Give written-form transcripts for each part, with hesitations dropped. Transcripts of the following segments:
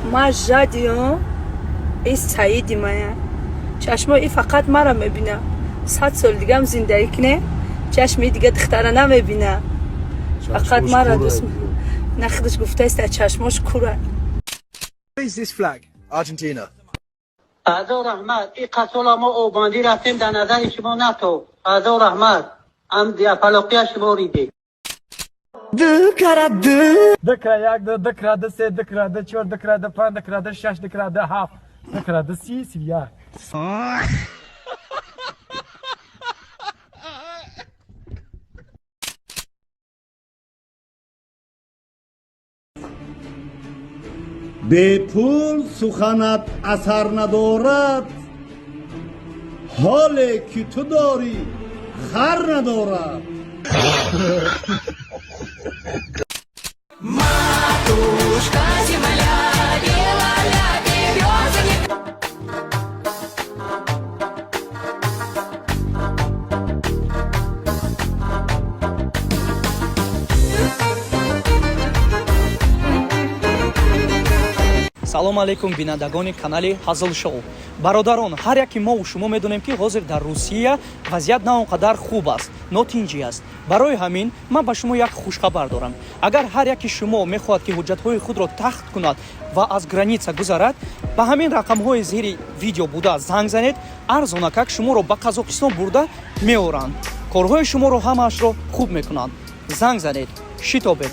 Ма жадиём, и саиди мая. Чашмо и фақат мара мебина. 100 сол дигам зиндагӣ кине, чашми дига духтара намебина. Фақат мара дӯст. На, худаш гуфтааст, чашмош кура. Is this flag? Argentina. Азо раҳмат, и қасола мо обандӣ рафтем, дар назари шумо нато. Азо раҳмат, ам палоқия шумо ридед. Дикра як, ду, дикра ду, се, дикра ду, чор, дикра ду, панҷ, дикра ду, шаш, дикра ду, ҳафт, дикра ду, 30, 31. Бепул суханат асар надорад, ҳоле ки ту дорӣ, хар надорад. Матушка земля, белая береза не. Салом алейкум, бинандагони канали Ҳазл Шоу. Бародарон, ҳар яке мову шумо медонем, ки ҳозир дар Русия вазъият на он қадар хуб аст, нотинҷӣ аст. Барои ҳамин ман ба шумо як хушхабар дорам. Агар ҳар яки шумо мехоҳад, ки ҳуҷҷатҳои худро тахт кунад ва аз граница гузарад, ба ҳамин рақамҳои зери видео буда занг занед. Арзонакак шуморо ба Қазоқистон бурда меоранд, корҳои шуморо ҳамаашро хуб мекунанд. Занг занед, шитобед.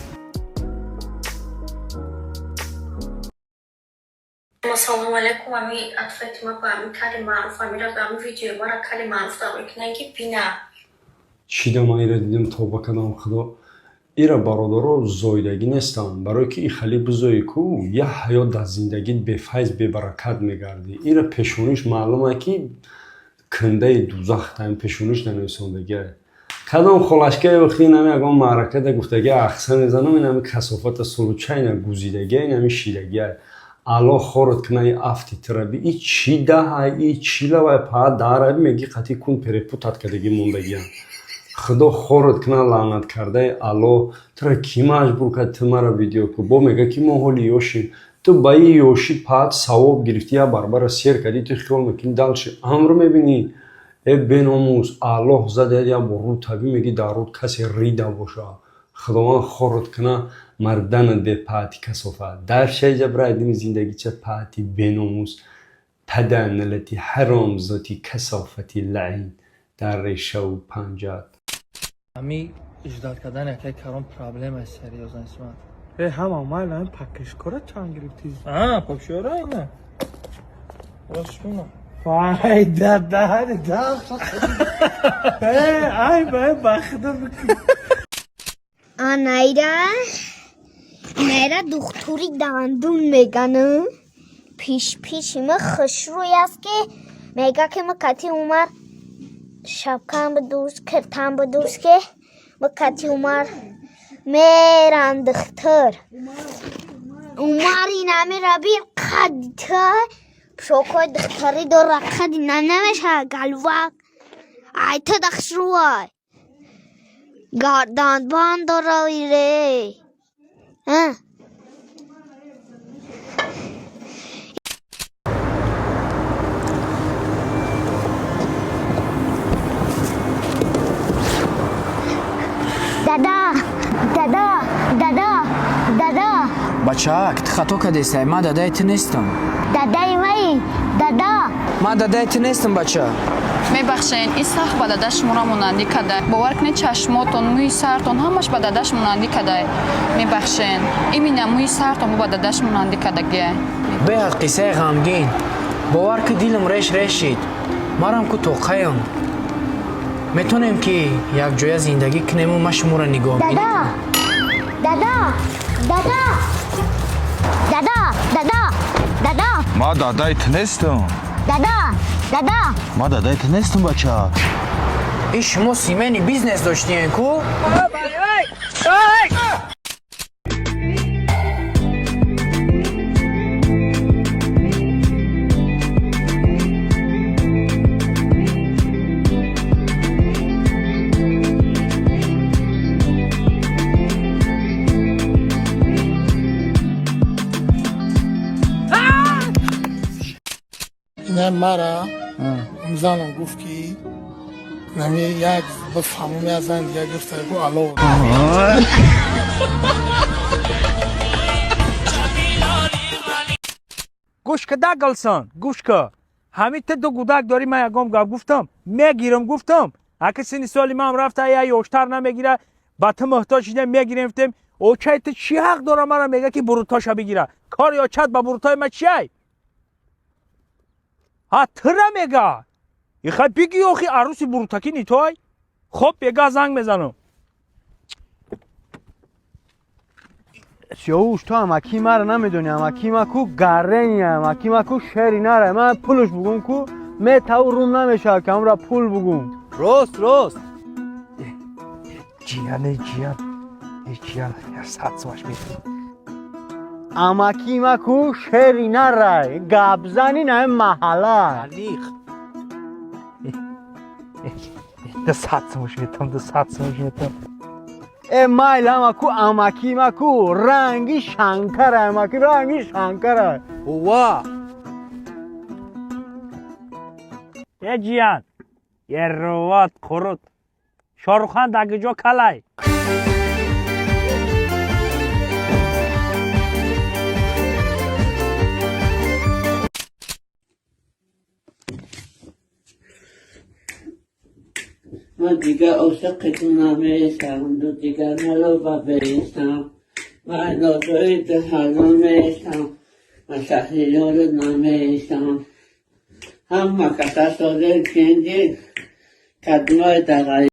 Ассалому алайкум, ами ответи ма ба ами кали маъруф, амира ба ами видеои мара кали маъруф дар мекунанд, ки бина. Чида ман ира дидим, тавба кардам. Худо, ира бародаро зоидагӣ нестам, барое ки и хали бизоӣ ку, як ҳаёт дар зиндагит бефайз, бебаракат мегардӣ. Ира пешониш маълума, ки кундаи дузах таим пешониш нанависондагиа. Кадом холашкаи охи инами ягон маъракада гуфтагия, ахса мезанам, инами касофата случайно гузидагия, инами шидагия. Алло хорот куна, и афти тираби. И чӣ даҳай, и чӣ лавай па дараби, меги қати кун перепутать кардагӣ мондагиам. Худо хорот куна, лаънат кардаи Алло, тура кӣ маҷбур кард, ту мара видео ку? Бо мега, ки мо ҳоли ёшим. Ту ба и ёшӣ паат савоб гирифтӣ, як барбара сер кардӣ, ту хиёл мекунӣ дальше амр мебинӣ. Э, беномус, Аллоҳ задад, як бор рӯ табӣ, меги дар руд касе рида боша. Худованд хорот куна, мардана де паати касофат дар шайҷабра дими зиндагича паати беномус, паданалати ҳаромзоти касофати лаъин дар решаву панҷат. Ами ждать кардани акай карон проблема серьёзна исмат. Э, ҳама майла, пакишкора чанд гирифтӣ? А, пакшора ина. Ростшуна. Вай, дадари да. Э, ай, бай, бахда. Анайра найра духтури дандун мегану пиш-пиши ма хушрӯй аст, ки мега, ки ма кати Умар шапкам бидӯз, киртам бидӯз, ки ма кати Умар мерам. Духтур Умар инамира бир қади та пӯшокҳои духтарӣ дора, қади на намешавад галвак. Ай, та дахшрӯай гарданбанд дора ире. А? Дада, дада, дада, дада. Бачаак, ту хато кардестай, ман дадаи ту нестам. Дадаи маи, дада. Ман дадаи ту нестам, бача. Мебахшен, ин сахт ба дадаш шуморо монандӣ када. Бовар кунед, чашмотон, мӯи сартон ҳамаш ба дадаш монандӣ када. Мебахшен, имина мӯи сартон ба дадаш монандӣ кадагия. Беҳад қиссаи ғамгин. Бовар ки, дилам реш реш шид. Марам ку тоқаям. Метонем, ки якҷоя зиндагӣ кунему ман шуморо нигоҳ. Дада, дада, дада, дада, дада, дада. Ман дадаи ту нестам. Дада, дада. Ман дадаи ту нестам, бача. И шумо семейный бизнес доштиен ку? Не, мара занам гуфт, ки нами як бифаҳмум, як зан дига гирифта, гу ало. Гӯш када, Галсон, гӯш ка. Ҳамин ту ду гудак дорӣ, ман ягон гап гуфтам, мегирам гуфтам. Аки синни соли ман рафта, я ёштар намегира, ба ту муҳтоҷ шидем, мегирем гуфтем. Очай ту чӣ ҳақ дора, мара мега, ки бурутоша бигира? Кори очат ба бурутои ма чиай? Ҳа, тура мега. Ихай биги, охи арӯси бурутакӣ нитой. Хоб, бега занг мезанам. Сиёвуш, ту амаки мара намедонӣ. Амаки ма ку гаррени, амаки ма ку шери нара. Ман пулш бугум ку метаву рум намешавад, ки амра пул бугум. Рост, рост. Ҷиян, эй ҷиян, эй ҷиян, 100 сомаш метавон. Амаки ма ку шери нарай, гапзани на маҳалла. Аниқ. 200 сомаш метавон, 200 сомаш метавон. Э, майл, амаку, амаки ма ку ранги шанкара, амаки ранги шанкара. Ува. Э, ҷиян, еруват қурут, Шоҳрухан дар куҷо калай? Ман дигар ошиқи ту намешавам, ду дигар маро ба бештам, ман нозои ту ҳаром мешам, ман шаҳриёру намешам. Ҳама каса созе кенди кадмои дағай.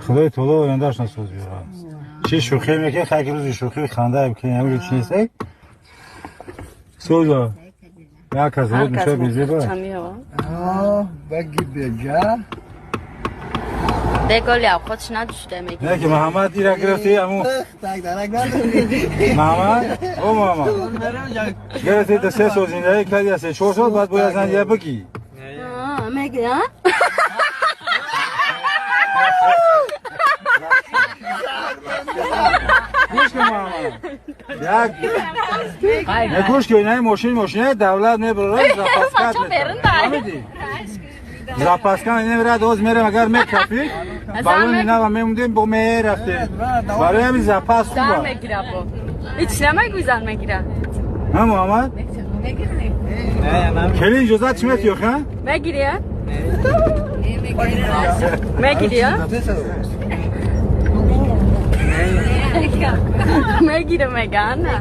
Худои таоло ояндаш насоз биёрад. Чӣ шӯхӣ мекунӣ? Хайки рӯзи шӯхӣ ханда бикунӣ, ҳамин чи нест, эй? Соза. Як кас рӯз мешавад безеба. Баги беҷа. Дегол явқотш надушта меги. Не ки Муҳаммад ира гирифти аму. Так дарак надори. Муҳаммад, о Муҳаммад. Гирифти да 3 сол зиндагӣ кардӣ, 3-4 сол баъд бояд зан дия бигӣ. Меги, а? Гӯш кун, Муҳаммад. Як не, гӯш кун, инаи мошин мошинаи давлат мебарад, запаскат мекунад. Фаҳмидӣ? Запаска намерад, оз мерем, агар мекапид, балони нава мемондем, бо мерафтем. Барои ҳамин запас хуб Зан аст. мегира бо. Ҳеч намегӯй, зан мегира. Ҳа, Муҳаммад? Келин иҷозат чӣ метиёх, ҳа? Мегири, а? Мегири, а? Мегира, мега, на.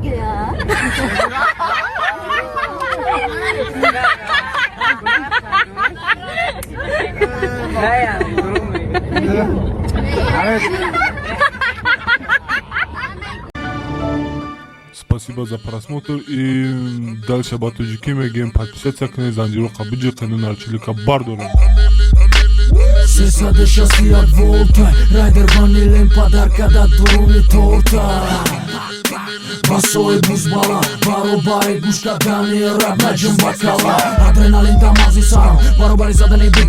Спасибо за просмотр и дальше ба тоҷикӣ мегӯем: подписаться кунед, занҷироқа биҷиқену нарчилика бардорем. 361 волта, райдер ванилем подарка да дуруни торта. Басои бузбала баробари гӯш кардани рап наҷим бакала. Адреналин дар мағзи сарам баробари задани бит.